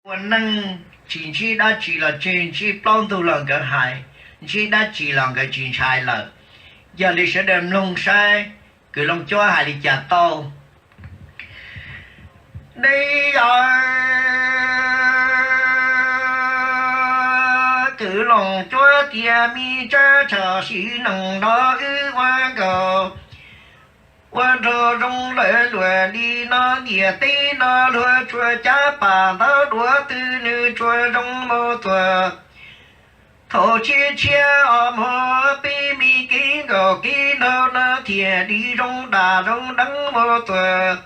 Ua neej tsis ntsib dab tsi los tseg, ntsib plaub ntug los nkawd hais, ntsib dab tsi los nkawd tsis ntshai lawm. Yog li sawv daws mloog saib Kwv Loos Cuab hais li cas tau. Dej yawm, Kwv Loos Cuab tias me tsab tsham sim neej nrog wb ua nkaus, ua nraug zoo lawm luag li no ntiaj teb no luag tsuas cab pas ntawd duav twg nws tsuas zoo mus tuag. Thaum tshiab tshiab os mog peb me kev nkaus kev nraug no thiaj li zoo dam zoo deev mus tuag.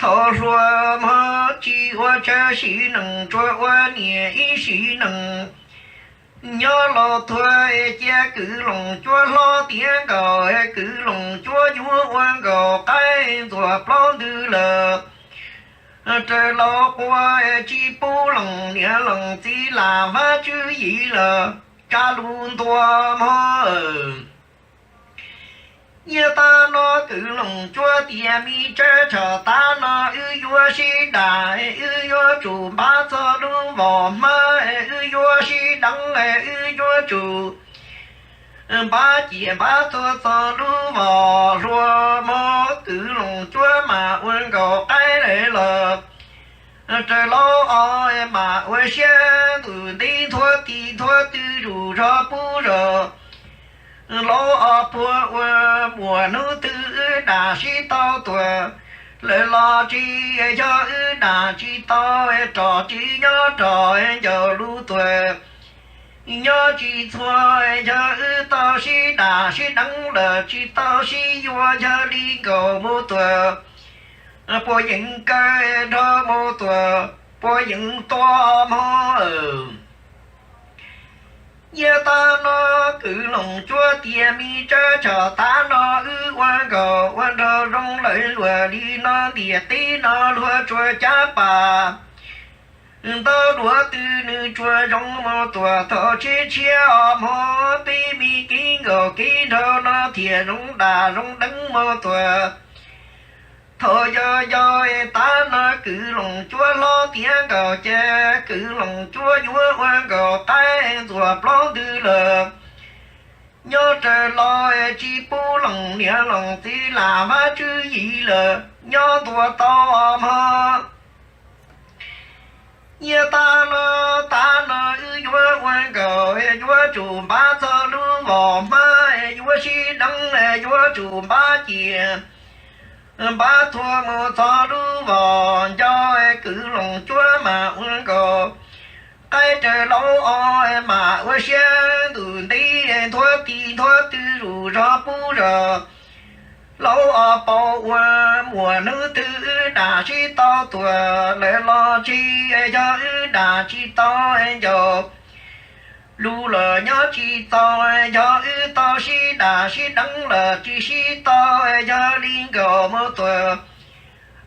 Thaum hluas mog tsis ua tsawg sim neej tsuas ua niam ib sim neej. Nyob laus tuag cia Kwv Loos Cuab hlob tiav nkaus, Kwv Loos Cuab yuav ua nkaus qaib ntxuav plaub ntws lawm. Raws laus quas tsis pub leej niam leej txiv lam Vajtswv yim lawm, tsa lus ntuas mog. Nyiaj tab no Kwv Loos Cuab tias me tsab tsham tav no wb yuav sib dam, wb yuav tsum npaj txog lub vos hmab, wb yuav sib deev, wb yuav tsum npaj ciam npaj tuag txog lub vos hluas mog Kwv Loos Cuab mam ua nkaus qaib lawm. Raws laus os mam ua siab ntuj ntev nthuav ti nthuav twg zuj zog pub zog. Laus os puag ua muaj hnub twg wb dam sib tau tuag lawm los tsis yog wb dam tsis tau rov tsis nyob rov ncaus lub tuag. Nyob tsis txhua yog wb tau sib dam sib deev lawm tsis tau sib yuav yog li nkaus mus tuag. Puas yeej kaw nrog mus tuag, puas yeej tua mog. Nyiaj tab no Kwv Loos Cuab tias me tsab tsham tav no wb ua nkaus ua nraug zoo lawm luag li no ntiaj teb no luag tsuas cab pas ntawd duav twg nws tsuas zoo mus tuag. Thaum tshiab tshiab os mog peb me kev nkaus kev nraug no thiaj zoo dam zoo deev mus tuag. Thaum yog yog tav no Kwv Loos Cuab hlob tiav nkaus ces Kwv Loos Cuab yuav ua nkaus qaib ntxuav plaub ntws lawm. Nyob raws laus tsis pub leej niam leej txiv lam Vajtswv yim lawm, nyob ntuas tau os mog. Nyiaj tab no, tav no wb yuav ua nkaus, yuav tsum npaj txog lub vos hmab, yuav sib deev, yuav tsum npaj ciam npaj tuag mus txog lub vos nco, Kwv Loos Cuab mam ua nkaus qaib. Raws laus os mam ua siab ntuj ntev nthuav ti nthuav twg zuj zog pub zog. Laus os paub ua muaj hnub twg wb dam sib tau tuag lawm los tsis yog wb dam tsis tau ncaus lub los nyob tsis txaus, yog wb tau sib dam sib deev lawm tsis sib tau, yog li nkaus mus tuag,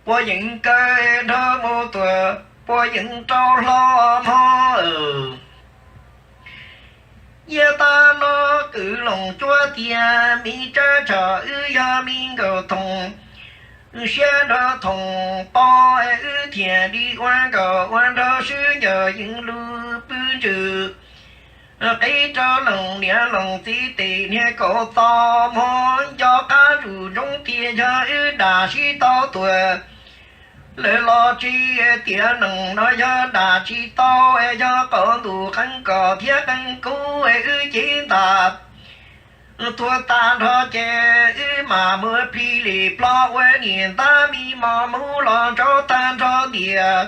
puas yeej kaw nrog mus tuag, puas yeej rau hlo mog. Nyiaj tab no Kwv Loos Cuab tias me tsab tsham wb yog me nkaus thoom, siab nrog thoom pov wb thiaj li ua nkaus ua nraug swb ncaws yeej lug pw ntsws. Qhib rau leej niam leej txiv tes niag kaum txo mog, nco qab zuj ntsoov tias yog wb dam sib tau tuag lawm los tsis tiav neej no yog dam tsis tau, yog qaum ntuj qee kom thiab qee kub wb cev ntas tuag tag nrho ces wb mam muab plig li ploj ua niam ntab mi mos mus los ntsauv tag nrho ntiaj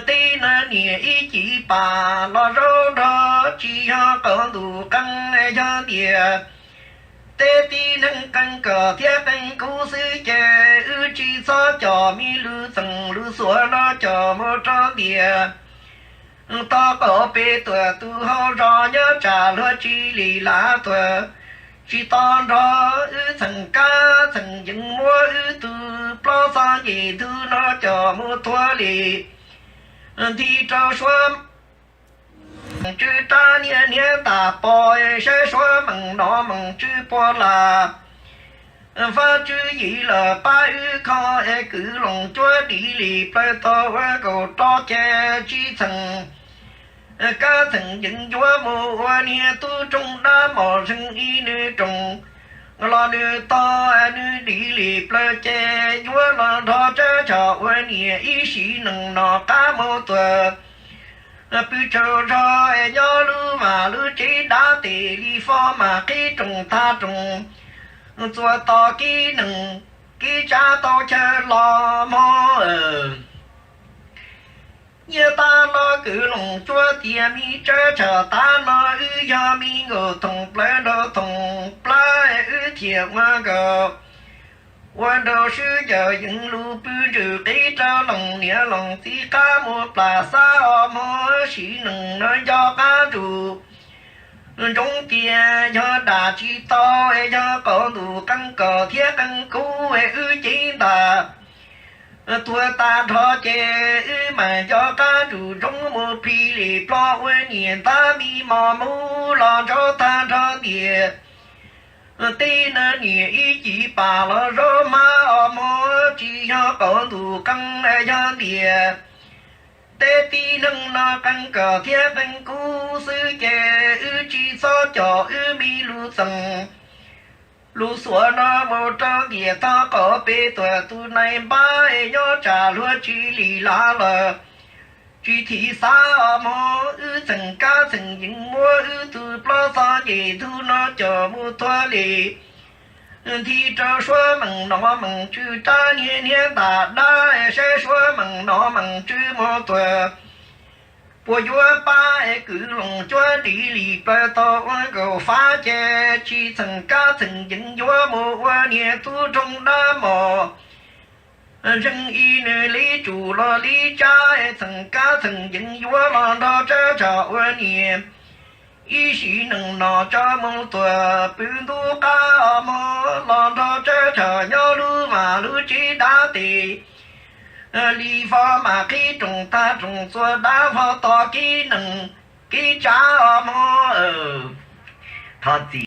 teb no niam ib ci pas los zaub nrog tsis yog qaum ntuj qee yog ntiaj teb tib neeg qee kom thiab qee kub xwb ces wb tsis txhob coj me lus txeem lus xuav no coj mus rau ntiaj teb qaum peb tuag tus hauv zos nyob tsam luag tsis li lav tuag. Tsis to nrog wb txheem kab txheem yees muab wb tus plaub txog nce ntug no coj mus thuav li nti rau suab tsw rab niag niag tas pos saib suab meem no meem tsw pua las. Vaj tswv yim los pab wb kho es kwv Loos Cuab dim li plaws tau ua nkaus rau ces tsis txheem kab txheem yees yuav mus ua niag tub roog dab mos zeeg ib nws roos los nws tog nws dim li plaws ces yuav los nrog tsab tsham ua niam ib sim neej no qab mus tuag. Pw tsaug zog es nyob lub vaj lub tsev dab tes li fo mas qhib roos tag roos txua tos kib neeg kib tsab tau chaw los mog. Nyiaj tab los kwv Loos Cuab tias me tsab tsham tab no wb yog me nkaus thoom plawv nraug thoom plab wb thiaj ua nkaus ua nraug swb yawm yees lus pw ntsws qib rau Loos niam Loos txiv qab mus plam xab os mog. Sim neej no nco qab ntsum ntsoov tias yog dam tsis tau es yog qau ntuj qee kom thiab qee kub es wb cev ntas tuag tag nrho ces wb mam nco qab ntsum ntsoov mus plig li plho ua niam ntab me mos mub los ntsaub tag nrho ntias. Teb no niam ib ci pam los zaub hmab os mog, tsis yog qau ntuj qee yog ntias. Teb tib neeg no qee kom thiab qee kub xwb ces wb tsis txhob coj wb me lus txeem lus xuam no mus rau ntias tog qau pem tuam tus nai npab es nyob tsam luag tsis lim lam lawm. Tsis thim xav os mog, wb txheem kab txheem yees muab wb tus plaub txog nce ntug no coj mus thuav li nthi rau suab meem no meem tsw rab niag niag ntas dab es saib suab meem no meem tsw mus tuag. Puas yuav pab es kwv Loos Cuab dim li plaws tau ua nkaus fab ces tsis txheem kab txheem yees yuav mus ua niag tub roog dab mos zeeg ib nws li tsum los li tsab es txheem kab txheem yees yuav los nrog tsab tsham ua niam ib sim neej no tso mus tuag pw ntub qab os mog los nrog tsab tsham nyob lub vaj lub tsev dab tes li fo mas qhib roos tag roos txua dab fo tos kib neeg kib tsab os mog. Thov txim.